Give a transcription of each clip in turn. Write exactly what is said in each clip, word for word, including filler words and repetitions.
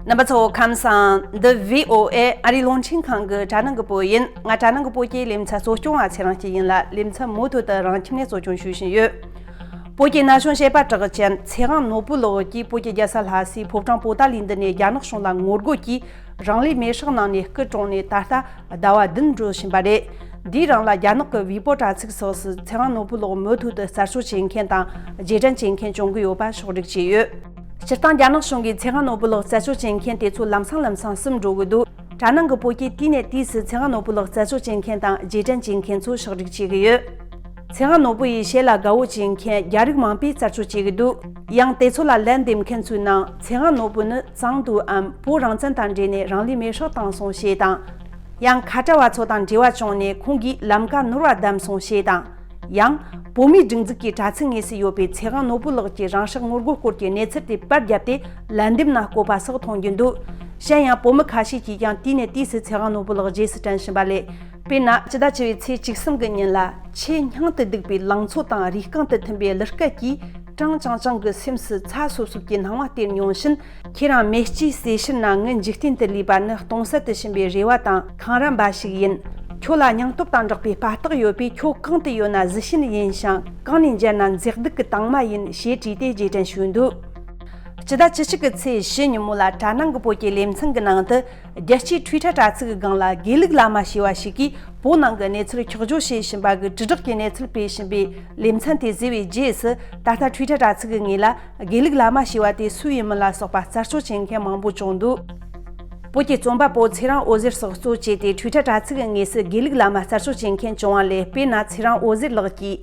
རྣམ་པ་ཚོ་ཁམས་བཟང་། འདི་བྷི་ཨོ་ཨེ་ཨ་རིའི་རླུང་འཕྲིན་ཁང་གི་དྲ་ནང་གི་བོད་ཡིན། ང་དྲ་ནང་གི་བོད་ཀྱི་ལེ་ཚན་གཙོ་སྐྱོང་བ་ཚེ་རིང་སྐྱིད་ཡིན་ལ། ལེ་ཚན་མུ་མཐུད་དུ་རང་ཁྱིམ་ནས་གཙོ་སྐྱོང་ཞུ་བཞིན་ཡོད། བོད་ཀྱི་ན་གཞོན་གཞས་པ་གྲགས་ཅན་ཚེ་དབང་ནོར་བུ་ལགས་ཀྱིས་བོད་ཀྱི་རྒྱལ་ས་ལྷ་སའི་ཕོ་བྲང་པོ་ཏཱ་ལའི་མདུན་ནས་རྒྱ་ནག་གཞུང་ལ་ངོ་རྒོལ་གྱིས་རང་ལུས་མེར་སྲེག་གནང་ནས་སྐུ་གྲོངས་ནས་ད་ལྟ་ཟླ་བ་བདུན་འགྲོ་བཞིན་པ་རེད། འདིའི་རིང་ལ་རྒྱ་ནག་གི་ཝི་པོ་དྲ་ཚིགས་སོགས་སུ་ཚེ་དབང་ནོར་བུ་ལགས་མུ་མཐུད་དུ་རྩད་གཅོད་བྱེད་མཁན་དང་རྗེས་དྲན་བྱེད་མཁན་བྱུང་གི་ཡོད་པ་ཕྱོགས་སྒྲིག་བྱས་ཡོད། སྤྱིར་བཏང་རྒྱ་ནག་གཞུང་གིས་ཚེ་དབང་ནོར་བུ་ལགས་རྩད་གཅོད་བྱེད་མཁན་དེ་ཚོ་ལམ་སང་ལམ་སང་ཟིན་འགྲོ་གི་འདུག་དྲ་ནང་གི་བོད་ཀྱིས་དུས་ནས་དུས་སུ་ཚེ་དབང་ནོར་བུ་ལགས་རྩད་གཅོད་བྱེད་མཁན་དང་རྗེས་དྲན་བྱེད་མཁན་ཚོ་ཕྱོགས་སྒྲིག་བྱེད་ཀྱི་ཡོད། ཚེ་དབང་ནོར་བུ་ཡི་ཞལ་ལ་དགའ་བོ་བྱེད་མཁན་རྒྱ་རིགས་མང་པོས་རྩད་གཅོད་བྱེད་ཀྱི་འདུག་ཡང་དེ་ཚོ་ལ་ལན་འདེབས་མཁན་ཚོའི་ནང་ཚེ་དབང་ནོར་བུ་ནི་གཙང་སྡེའམ་བོད་རང་བཙན་དང་འབྲེལ་ནས་རང་ལུས་མེར་སྲེག་བཏང་སོང་ཞེས་དང་། ཡང་ཁ་བྲལ་བ་ཚོ་དང་འབྲེལ་བ་བྱུང་ནས་ཁོང་གིས་ལམ་ཀ་ནོར་བ་བདམས་སོང་ཞེས་དང་། ཡང་། བོད་མིའི་སྒྲིག་འཛུགས་ཀྱི་དྲ་ཚིགས་ངོས་སུ་ཡོད་པའི་ཚེ་དབང་ནོར་བུ་ལགས་ཀྱི་རང་སྲེག་ངོ་རྒོལ་སྐོར་གྱི་གནས་ཚུལ་དེ་པར་བརྒྱབ་སྟེ་ལན་འདེབས་གནང་དགོས་པ་སོགས་མཐོང་རྒྱུ་འདུག་གཞན་ཡང་བོད་མི་ཁ་ཤས་ཀྱིས་ཀྱང་དུས་ནས་དུས་སུ་ཚེ་དབང་ནོར་བུ་ལགས་རྗེས་སུ་དྲན་བཞིན་པ་ལས། དཔེར་ན། སྤྱི་ཟླ་བཅུ་པའི་ཚེས་བཅུ་གསུམ་གྱི་ཉིན་ལ། ཆེས་སྙིང་དུ་སྡུག་པའི་ལང་ཚོ་དང་རུས་རྐང་དུ་ཐིམ་པའི་གླུ་སྐད་ཀྱིས། ཀྲང་ཅང་ཅང་གི་སེམས་སུ་ཚ་སོབ་སོབ་ཀྱི་སྣང་བ་སྟེར་མྱོང་བཞིན། ཁྱེད་རང་མེ་ལྕེའི་ཟེར་ཕྱིར་ན་ངའི་འཇིག་རྟེན་དུ་ལུས་པ་ནི་སྟོང་ཟད་དུ་ཕྱིན་པའི་རེ་བ་དང་འཁང་ར་འབའ་ཞིག་ཡིན། ཁྱོད་ལ་སྙིང་སྟོབས་དང་འདྲག་པའི་དཔའ་རྟགས་ཡོད་པས། ཁྱོད་གང་དུ་ཡོད་ན་གཟི་བྱིན་ཡིན་ཞིང་། གང་ནས་མཇལ་ན་མཛེས་སྡུག་གི་དྭངས་མ་ཡིན། ཞེས་བྲིས་ཏེ་རྗེས་དྲན་ཞུས་འདུག་སྤྱི་ཟླ་བཅུ་གཅིག་གི་ཚེས་བཞི་ཉིན་མོ་ལ་དྲ་ནང་གི་བོད་ཀྱི་ལེ་ཚན་གྱི་ནང་དུ། རྒྱལ་སྤྱིའི་ཊུའི་ཊར་དྲ་ཚིགས་ཀྱི་སྒང་ལ་དགེ་ལུགས་བླ་མ་ཞེས་པ་ཞིག་གིས་བོད་ནང་གི་གནས་ཚུལ་འཁྱོག་བརྗོད་བྱེད་བཞིན་པ་གི་དྲིལ་བསྒྲགས་ཀྱི་གནས་ཚུལ་སྤེལ་བཞིན་པའི་ལེ་ཚན་དེ་གཟིགས་པའི་རྗེས་སུ། ད་ལྟ་ཊུའི་ཊར་དྲ་ཚིགས་ཀྱི་ངོས་ལ་དགེ་ལུགས་བླ་མ་ཞེས་པ་དེ་སུ་ཡིན་མིན་ལ་སོགས་པ་རྩད་གཅོད་བྱེད་མཁན་མང་པོ་བྱུང་འདུག་བོད་ཀྱི་རྩོམ་པ་པོ་ཚེ་རིང་འོད་ཟེར་སོགས་གཙོ་བྱས་ཏེ་ཊུའི་ཊར་དྲ་ཚིགས་ཀྱི་ངོས་སུ་དགེ་ལུགས་བླ་མ་རྩད་གཅོད་བྱེད་མཁན་བྱུང་བ་ལས། དཔེར་ན། ཚེ་རིང་འོད་ཟེར་ལགས་ཀྱིས་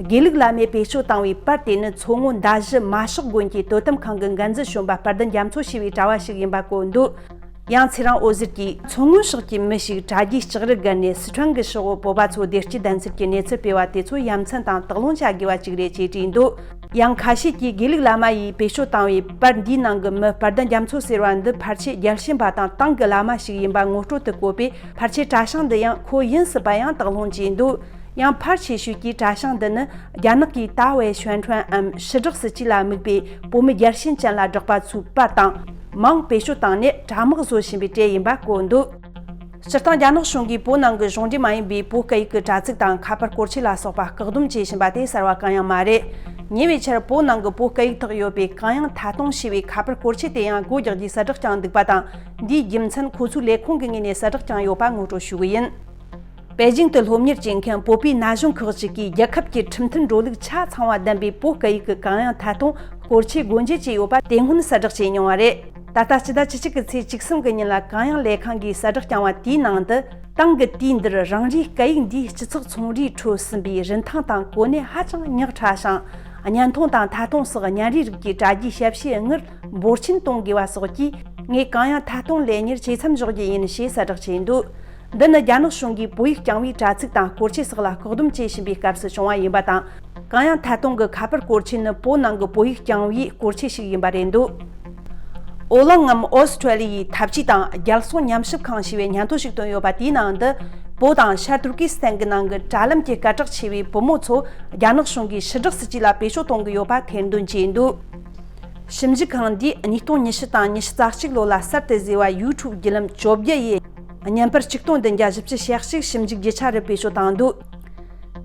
དགེ་ལུགས་བླ་མས་བེད་སྤྱོད་བཏང་བའི་པར་དེ་ནི་མཚོ་སྔོན་མདའ་བཞི་མ་ཤག་དགོན་གྱི་དོ་དམ་ཁང་གི་འགན་འཛིན་གཞོན་པ་དཔལ་ལྡན་རྒྱ་མཚོ་ཞེས་པའི་གྲྭ་བ་ཞིག་ཡིན་པ་བཀོད་འདུག་ཡང་ཚེ་རིང་འོད་ཟེར་གྱིས། མཚོ་སྔོན་ཕྱོགས་ཀྱི་མི་ཞིག་དྲ་རྒྱའི་ལྕགས་རི་བརྒལ་ནས་སི་ཁྲོན་གྱི་ཕྱོགས་བོད་པ་ཚོ་བདེ་སྐྱིད་ལྡན་ཚུལ་གྱི་གནས་ཚུལ་སྤེལ་བ་དེ་ཚོ་ཡ་མཚན་དང་དག་སློང་བྱ་དགོས་པ་ཅིག་རེད་ཅེས་བྲིས་འདུག་ཡང་ཁ་ཤས་ཀྱིས་དགེ་ལུགས་བླ་མ་ཡིས་བེད་སྤྱོད་བཏང་བའི་པར་འདིའི་ནང་གི་མི་དཔལ་ལྡན་རྒྱ་མཚོ་ཟེར་བ་འདི་ཕལ་ཆེར་རྒྱལ་ཞེན་པ་དང་ཏང་གི་བླ་མ་ཞིག་ཡིན་པ་ངོ་སྤྲོད་དུ་བཀོད་པས། ཕལ་ཆེར་གྲྭ་ཤག་འདི་ཡང་ཁོ་ཡིན་སྲིད་པ་ཡང་དག་སློང་བྱས་འདུག་ཡང་ཕལ་ཆེ་ཤོས་ཀྱིས་གྲྭ་ཤག་འདི་ནི་རྒྱ་ནག་གི་ཏཱ་ཝེ་ཞོན་ཁྲོན་འམ་ཕྱི་བསྒྲགས་སྲིད་ཇུས་ལ་དམིགས་པའི་བོད་མི་རྒྱལ་ཞེན་ཅན་ལ་བསྒྲགས་པ་ཚོའི་པར་དང་མིང་བེད་སྤྱོད་བཏང་ནས་དྲ་དམག་བཟོ་བཞིན་པའི་གྲས་ཡིན་པ་བཀོད་འདུག་སྤྱིར་བཏང་རྒྱ་ནག་གཞུང་གིས་བོད་ནང་གི་གཞུང་འབྲེལ་མ་ཡིན་པའི་བོད་སྐད་ཡིག་གི་དྲ་ཚིགས་དང་ཁ་པར་སྐོར་ཆས་ལ་སོགས་པ་བཀག་སྡོམ་བྱེད་བཞིན་པ་དེ་གསར་བ་གང་ཡང་མ་རེད། ཉེ་བའི་ཆར་བོད་ནང་གི་བོད་སྐད་ཡིག་ཐོག་ཡོད་པའི་གང་ཡང་ཐད་གཏོང་ཞེས་པའི་ཁ་པར་སྐོར་ཆས་དེ་ཡང་སྒོ་རྒྱག་རྒྱུའི་གསལ་བསྒྲགས་བསྐྱངས་འདུག་པ་དང་། འདིའི་རྒྱུ་མཚན་ཁོ་ཚོའི་ལས་ཁུངས་ཀྱི་ངོས་ནས་གསལ་བསྒྲགས་བསྐྱངས་ཡོད་པ་ངོ་སྤྲོད་ཞུ་གི་ཡིན། པེ་ཅིང་དུ་སློབ་གཉེར་བྱེད་མཁན་བོད་པའི་ན་གཞོན་ཁག་ཅིག་གིས་རྒྱལ་ཁབ་ཀྱི་ཁྲིམས་མཐུན་འགྲོ་ལུགས་ཆ་ཚང་བ་ལྡན་པའི་བོད་སྐད་ཡིག་གི་གང་ཡང་ཐད་གཏོང་སྐོར་ཆས་སྒོ་འབྱེད་བྱས་ཡོད་པ་དེ་སྔོན་གསལ་བསྒྲགས་བྱས་མྱོང་བ་རེད། ད་ལྟ་སྤྱི་ཟླ་བཅུ་གཅིག་གི་ཚེས་བཅུ་གསུམ་གྱི་ཉིན་ལ་གང་ཡང་ལས་ཁང་གིས་གསལ་བསྒྲགས་བསྐྱངས་པ་དེའི་ནང་དུ། ཏང་གི་དུས་འདིར་རང་རེའི་སྐད་ཡིག་འདིའི་སྤྱི་ཚོགས་ཚོང་རའི་ཁྲོད་ཟིན་པའི་རིན་ཐང་དང་གོ་གནས་ཧ་ཅང་ཉག་ཕྲ་ཞིང་། བརྙན་ཐུང་དང་ཐད་གཏོང་སོགས་བརྙན་རིས་རིགས་ཀྱི་དྲ་རྒྱའི་ཞབས་ཕྱིའི་དངུལ་འབོར་ཆེན་གཏོང་དགོས་པ་སོགས་ཀྱིས། ངས་གང་ཡང་ཐད་གཏོང་ལས་གཉེར་ཇེ་མཚམས་འཇོག་རྒྱུ་ཡིན་ཞེས་གསལ་བསྒྲགས་བྱས་འདུག་འདི་ནི་རྒྱ་ནག་གཞུང་གིས་བོད་ཡིག་རྐྱང་བའི་དྲ་ཚིགས་དང་སྐོར་ཆས་སོགས་ལ་བཀག་སྡོམ་བྱེད་བཞིན་པའི་སྐབས་སུ་བྱུང་བ་ཡིན་པ་དང་། གང་ཡང་ཐད་གཏོང་གི་ཁ་པར་སྐོར་ཆས་ནི་བོད་ནང་གི་བོད་ཡིག་རྐྱང་བའི་སྐོར་ཆས་ཤིག་ཡིན་པ་རེད་འདུག་ཨོ་གླིང་ངམ་ཨོ་སི་ཁྲེ་ལི་ཡའི་འཐབ་ཇུས་དང་རྒྱལ་སྲུང་ཉམས་ཞིབ་ཁང་ཞེས་པའི་སྙན་ཐོ་ཞིག་བཏོན་ཡོད་པ་དེའི་ནང་དུ། བོད་དང་ཤར་ཏུར་ཀི་སི་ཐན་གྱི་ནང་གི་དྲ་ལམ་གྱི་སྐད་གྲགས་ཆེ་བའི་བུ་མོ་ཚོ་རྒྱ་ནག་གཞུང་གིས་ཕྱི་བསྒྲགས་སྲིད་ཇུས་ལ་བེད་སྤྱོད་གཏོང་གི་ཡོད་པ་ཐེར་འདོན་བྱས་འདུག་ཞིབ་འཇུག་ཁང་འདིས་ཉིས་སྟོང་ཉི་ཤུ་དང་ཉི་ཤུ་རྩ་གཅིག་ལོ་ལ་གསར་དུ་བཟོས་པ་ཡུ་ཊུབ་བརྒྱུད་ལམ་བཅོ་བརྒྱད་ཡི་བརྙན་པར་ཆིག་སྟོང་བདུན་བརྒྱ་བཞི་བཅུ་ཞེ་གཅིག་ཞིབ་འཇུག་རྒྱུ་ཆ་རུ་བེད་སྤྱོད་བཏང་འདུག་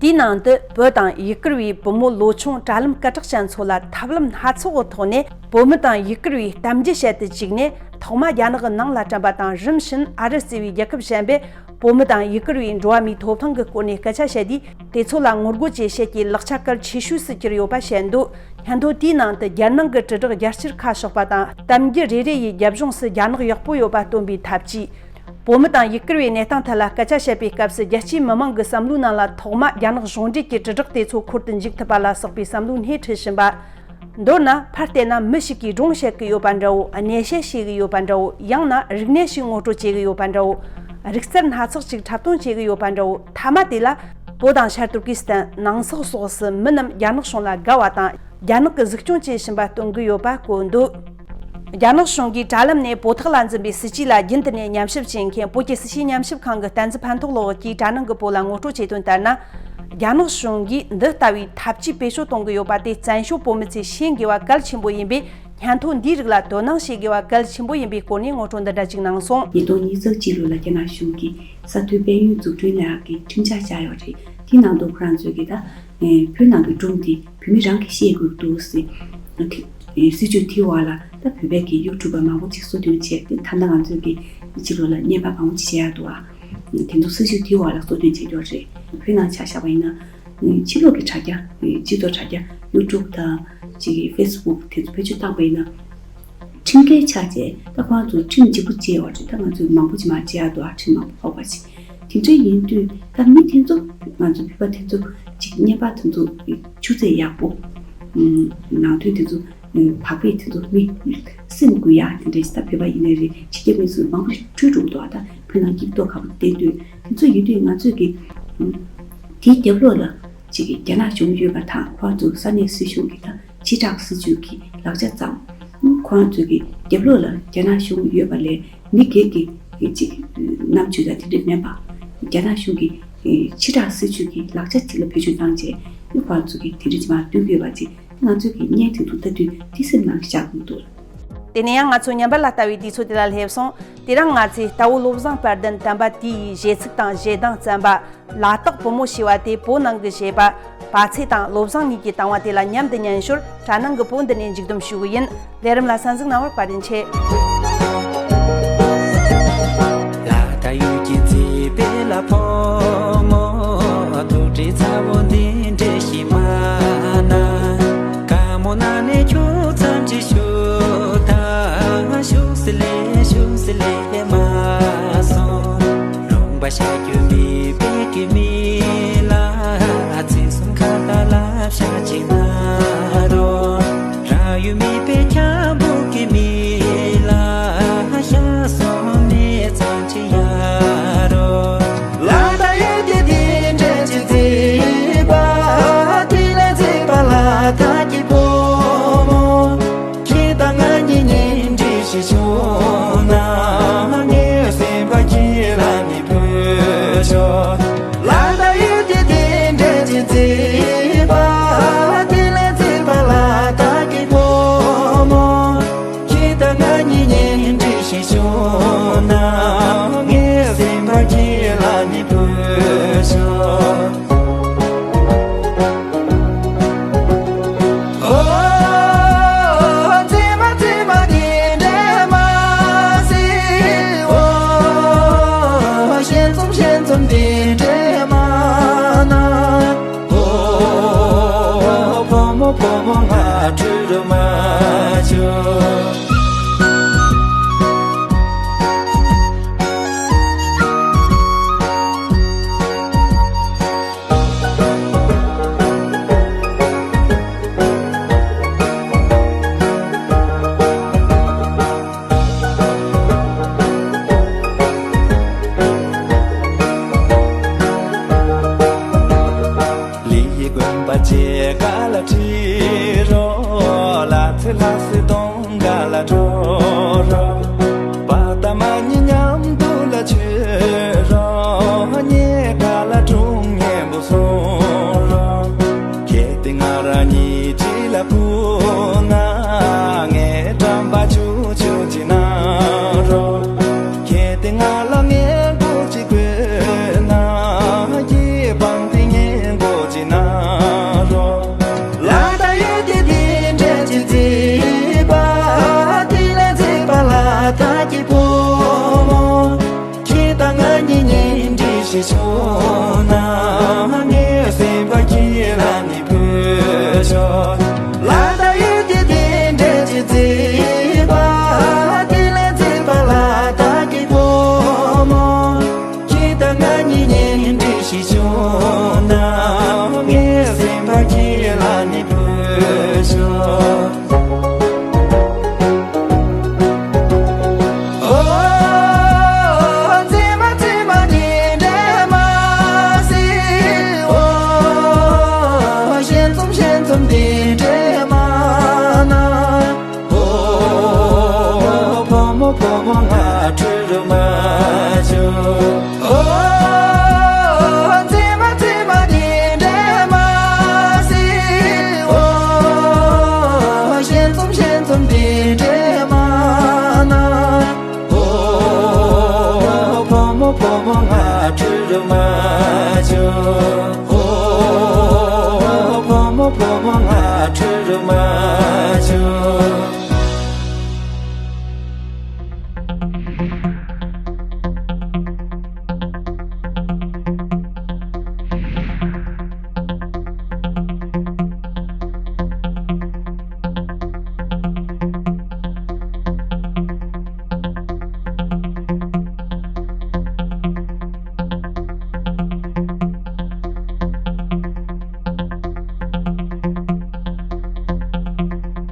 དེའི་ནང་དུ་བོད་དང་ཡུ་གུར་བའི་བུ་མོ་ལོ་ཆུང་དྲ་ལམ་སྐད་གྲགས་ཅན་ཚོ་ལ་ཐབས་ལམ་སྣ་ཚོགས་ཀྱི་ཐོག་ནས་བོད་མི་དང་ཡུ་གུར་བའི་གཏམ་རྒྱུད་བཤད་དུ་བཅུག་ནས། ཐོག་མ་རྒྱ་ནག་གི་ནང་ལ་བཀྲམ་པ་དང་། རིམ་བཞིན་ཨ་རི་གཙོས་པའི་རྒྱལ་ཁབ་གཞན་པས་བོད་མི་དང་ཡུ་གུར་བའི་འགྲོ་བ་མིའི་ཐོབ་ཐང་གི་སྐོར་ནས་སྐད་ཆ་བཤད་དུས། དེ་ཚོ་ལ་ངོ་རྒོལ་གྱི་བཤད་རྒྱུའི་ལག་ཆ་གལ་ཆེ་ཤོས་སུ་གྱུར་ཡོད་པ་བཤད་འདུག་སྙན་ཐོ་དེའི་ནང་དུ་རྒྱལ་ནང་གི་དྲིལ་བསྒྲགས་རྒྱལ་སྤྱིར་ཁ་ཕྱོགས་པ་དང་། གཏམ་རྒྱུད་རེ་རེ་ཡི་རྒྱབ་ལྗོངས་སུ་རྒྱ་ནག་ཡག་པོ་ཡོད་པ་སྟོན་པའི་ཐབས་ཇུས། བོད་མི་དང་ཡུ་གུར་བའི་གནས་སྟངས་ཐད་ལ་སྐད་ཆ་བཤད་པའི་སྐབས་སུ། རྒྱལ་སྤྱིའི་མི་མང་གི་བསམ་བློའི་ནང་ལ་ཐོག་མ་རྒྱ་ནག་གཞུང་འབྲེལ་གྱི་དྲིལ་བསྒྲགས་དེ་ཚོ་འཁོར་དུ་འཇུག་ཐུབ་པ་ལ་སོགས་པའི་བསམ་བློ་སྣེ་ཁྲིད་བཞིན་པ། མདོར་ན། ཕར་བལྟས་ན་མི་ཞིག་གིས་སྒྲུང་བཤད་ཀྱི་ཡོད་པ་འདྲ་བོ། སྣེ་བཤད་བྱེད་ཀྱི་ཡོད་པ་འདྲ་བོ། ཡང་ན་རིག་གནས་ཤིག་ངོ་སྤྲོད་བྱེད་ཀྱི་ཡོད་པ་འདྲ་བོ། རིག་རྩལ་སྣ་ཚོགས་ཅིག་འཁྲབ་སྟོན་བྱེད་ཀྱི་ཡོད་པ་འདྲ་བོ། མཐའ་མ་དེ་ལ། བོད་དང་ཤར་ཏུར་ཀི་སི་ཐན། ནང་སོག་སོགས་སུ་མི་རྣམས་རྒྱ་ནག་གཞུང་ལ་དགའ་བ་དང་། རྒྱ་ནག་གི་གཟིགས་སྐྱོང་བྱེད་བཞིན་པ་སྟོན་གྱི་ཡོད་པ་བཀོད་འདུག་རྒྱ་ནག་གཞུང་གིས་དྲ་ལམ་ནས་བོད་ཐོག་ལ་འཛིན་པའི་སྲིད་ཇུས་ལ་རྒྱུན་དུ་ནས་ཉམས་ཞིབ་བྱེད་མཁན་བོད་ཀྱི་སྲིད་བྱུས་ཉམས་ཞིབ་ཁང་གི་བསྟན་འཛིན་ཕན་ཐོགས་ལགས་ཀྱིས་དྲ་ནང་གི་བོད་ལ་ངོ་སྤྲོད་བྱས་དོན་ལྟར་ན། རྒྱ་ནག་གཞུང་གིས་འདི་ལྟ་བུའི་ཐབས་ཇུས་བེད་སྤྱོད་གཏོང་གི་ཡོད་པ་དེ་བཙན་བྱོལ་བོད་མི་ཚོས་ཤེས་དགོས་པ་གལ་ཆེན་པོ་ཡིན་པས། སྙན་ཐོ་འདིའི་རིགས་ལ་དོ་སྣང་བྱེད་དགོས་པ་གལ་ཆེན་པོ་ཡིན་པའི་སྐོར་ནས་ངོ་སྤྲོད་འདི་འདྲ་ཅིག་གནང་སོང་། ཉིས་སྟོང་ཉི་ཤུ་རྩ་གཅིག་ལོ་ལ་རྒྱ་ནག་གཞུང་གིས་ས་མཐོའི་དཔལ་ཡོན་འཛུགས་སྐྲུན་ལས་ཀྱི་ཁྲིམས་འཆར་བཞག་ཡོད་རེད། དེའི་ནང་དུ་ཁོ་རང་ཚོས་ཀྱི་ད་བོད་ནང་གི་སྒྲུང་དེ་བོད་མི་རང་གིས་ཤེས་དགོས་འདུག་ཟེར། སྲིད་བྱུས་དེའི་འོག་ལ་ད་བོད་པའི་གི་ཡུ་ཊུབ་པ་མང་པོ་ཅིག་གསོ་སྐྱོང་བྱས་ཏེ། ད་ལྟ་ང་ཚོས་ཀྱི་ཕྱི་ལོགས་ལ་བརྙན་པར་མང་པོ་ཅིག་བྱེད་ཡག་འདུག་ཨ། དེ་ཚོ་སྲིད་བྱུས་དེའི་འོག་ལ་གསོ་སྐྱོང་བྱེད་ཀྱི་ཡོད་རེད། བོད་ནང་ཆ་བཞག་པ་ཡིན་ན། ཕྱི་ལོགས་ཀྱི་དྲ་རྒྱ། སྤྱི་ཚོགས་དྲ་རྒྱ་ཡུ་ཊུབ་དང་ཅིག་ཕེ་སི་བུག་དེ་ཚོ་བེད་སྤྱོད་བཏང་པ་ཡིན་ན། ཁྲིམས་འགལ་ཆགས་བྱས། ད་ཁོང་ཚོ་ཁྲིམས་ལྗིད་པོ་བྱས་ཡོད་རེད། ད་ང་ཚོས་མང་པོ་ཅིག་མར་བྱེད་ཡག་འདུག་ཨ། ཁྲིམས་མང་པོ་ཕོག་པ་ཞིག་དེ་འདྲ་ཡིན་དུས་ད་མི་དེ་ཚོ་ང་ཚོ་བོད་པ་དེ་ཚོ་ཅིག་བརྙན་པར་དེ་ཚོ་ཆུ་ཚད་ཡག་པོ། ནང་དོན་དེ་ཚོ་བག་ཕེབས་དེ་ཚོ་མི་སེམས་འགུལ་ཡག་དེ་འདྲ་ཞིག་ད་བོད་པ་ཡིན་ནའི་རེད། ཕྱི་རྒྱལ་མི་ཚོ་མང་པོ་ཞིག་འཁྲུལ་འགྲོ་གི་འདུག་ཨ། ད་བོད་ནང་སྐྱིད་སྡུག་ཁ་པོ་བསྟན་དུས་དེ་ཚོ་ཡིན་དུས་ང་ཚོས་ཀྱི་དེའི་རྒྱབ་ལོགས་ལ་ཅིག་གི་རྒྱ་ནག་གཞུང་ཡོད་པ་དང་། ཁོ་ཚོ་ས་གནས་སྲིད་གཞུང་གི་ད་ཕྱི་དྲག་སྲིད་ཇུས་ཀྱི་ལག་ཆ་ཙམ། ཁོ་ཚོ་གི་རྒྱབ་ལོགས་ལ་རྒྱ་ནག་གཞུང་ཡོད་པ་ལས་མི་སྒེར་གྱི་ཅིག་རྣམ་དཔྱོད་དང་དེ་འདྲ་མེད་པ། རྒྱ་ནག་གཞུང་གི་ཕྱི་དྲག་སྲིད་ཇུས་ཀྱི་ལག་ཆ་ཅིག་ལ་བེད་སྤྱོད་བཏང་རྗེས་ཁོ་ཚོ་གི་དེ་འདྲ་ཅིག་མར་སྟོན་གྱི་ཡོད་པ་ཅིག་ང་ཚོས་ཀྱི་བརྙན་དེ་ཚོ་ལྟ་དུས་དེ་སེམས་ནང་ཤར་གྱི་འདུག་དེ་ནས་ཡང་ང་ཚོ་ཉམས་པ་ལ་ལྟ་བའི་དུས་ཚོད་དེ་ལ་སླེབས་སོང་། དེ་རིང་ང་ཚོས་རྟ་བོ་བློ་བཟང་དཔལ་ལྡན་དམ་པ་དེའི་གཞས་ཚིག་དང་གཞས་གདངས་བརྩམས་པ་ལ་དྭགས་བུ་མོ་ཞེས་པ་དེ་བོད་ནང་གི་གཞས་པ་པ་ཚེ་དང་བློ་བཟང་གཉིས་ཀྱིས་བཏང་བ་དེ་ལ་མཉམ་དུ་ཉན་ཞོར། དྲ་ནང་གི་བོད་འདི་ནས་མཇུག་བསྡོམས་ཞུ་གི་ཡིན། ལས་རིམ་ལ་གསན་གཟིགས་གནང་བར་བཀའ་དྲིན་ཆེ། ལ་དྭགས་ཡུལ་གྱི་མཛེས་པའི་ལ་ཕོ་མོ། ཐུགས་བྲེལ་ཚ་བོ་འདི་འདྲ་ཞིག་མ་ན། དཀའ་མོ་ན་ནས་ཁྱོད་ཙམ་གྱི་ཤུགས་དང་ཤུགས་སི་ལེ་ཤུགས་སི་ལེ་མ་སོང་། ལུང་པ་ཤ་རྒྱུས་མེད་པའི་གི་མི་ལ་ཚེ་གསུམ་ཁ་ལྟ་ལབ་ཤ་ཅིག་ན་རོ། རང་ཡུལ་མེད་པའི་འཁྱམ་པོ་གི་མི་ལ་ཤ་སོང་ནས་ཚང་ཅི་ཡ་རོ། ལ་དྭགས་ཡུལ་གྱི་དེ་འདྲ་ཅིག་མཛེས་པ། དེ་ལས་མཛེས་པ་ལ་དྭགས་ཀྱི་བུ་མོ། ཁྱེད་དང་ང་གཉིས་གཉེན་སྒྲིག་ཞིག་བྱུང་ན། ངའི་སེམས་པ་ཁྱེད་ལ་ནི་ཕུལ་ཆོག་ལ་དྭགས་ཡུལ་གྱི་དེ་འདྲ་ཅིག་མཛེས་པ། དེ་ལས་མཛེས་པ་ལ་དྭགས་ཀྱི་བུ་མོ། ཁྱེད་དང་ང་གཉིས་གཉེན་སྒྲིག་ཞིག་བྱུང་ན། ངའི་སེམས་པ་ཁྱེད་ལ་ནི་ཕུལ་ཆོག་ཨོ། མཛེས་མ་མཛེས་མ་འདི་འདྲ་མ་ཟེར། ཨོ། ཞལ་འཛུམ་ཞལ་འཛུམ་འདི་འདྲ་མ་ན། ཨོ། བུ་མོ་བུ་མོ་ང་ཁྲུས་རུ་མ་བྱོས། ལི་ཡི་དགོན་པ་ཅེ་ག་ལ་ཁྲི་རོ། ལ་ཚེ་ལ་སི་དོང་ག་ལ་གྲོ་རོ། པ་ད་མ་ཉི་མཉམ་དུ་ལ་ཆོས་རོ། ཉེ་ག་ལ་དྲུང་ཉེ་བུ་སོང་རོ། ཁྱེད་དེ་ང་རང་གཉིས་ཁྲི་ལ་ཕུ་ན། ངས་དྲན་པ་ཆུ་ཆུ་ཅི་ན་རོ། ཁྱེད་དེ་ང་ལ་ངན་གོ་ཅི་དགོས་ན། ཁྱེད་པང་དེ་ངན་གོ་ཅི་ན་རོ། ལ་དྭགས་ཡུལ་གྱི་དེ་འདྲ་ཅིག་མཛེས་པ། དེ་ལས་མཛེས་པ་ལ་དྭགས་ཀྱི་བུ་མོ། ཁྱེད་དང་ང་གཉིས་གཉེན་སྒྲིག་ཞིག་བྱུང་ན། ངའི་སེམས་པ་ཁྱེད་ལ་ནི་ཕུལ་ཆོག་ལ་དྭགས་ཡུལ་གྱི་དེ་འདྲ་ཅིག་མཛེས་པ། དེ་ལས་མཛེས་པ་ལ་དྭགས་ཀྱི་བུ་མོ། ཁྱེད་དང་ང་གཉིས་གཉེན་སྒྲིག་ཞིག་བྱུང་ན། ངའི་སེམས་པ་ཁྱེད་ལ་ནི་ཕུལ་ཆོག་ཨོ། མཛེས་མ་མཛེས་མ་འདི་འདྲ་མ་ཟེར། ཨོ། ཞལ་འཛུམ་ཞལ་འཛུམ་འདི་འདྲ་མ་ན། ཨོ། བུ་མོ་བུ་མོ་ང་ཁྲུས་རུ་མ་བྱོས། ཨོ། མཛེས་མ་མཛེས་མ་འདི་འདྲ་མ་ཟེར། ཨོ། ཆོག་ཨོ། བུ་མོ་བུ་མོ་ང་ཁྲོས་རུ་མ་ཆོག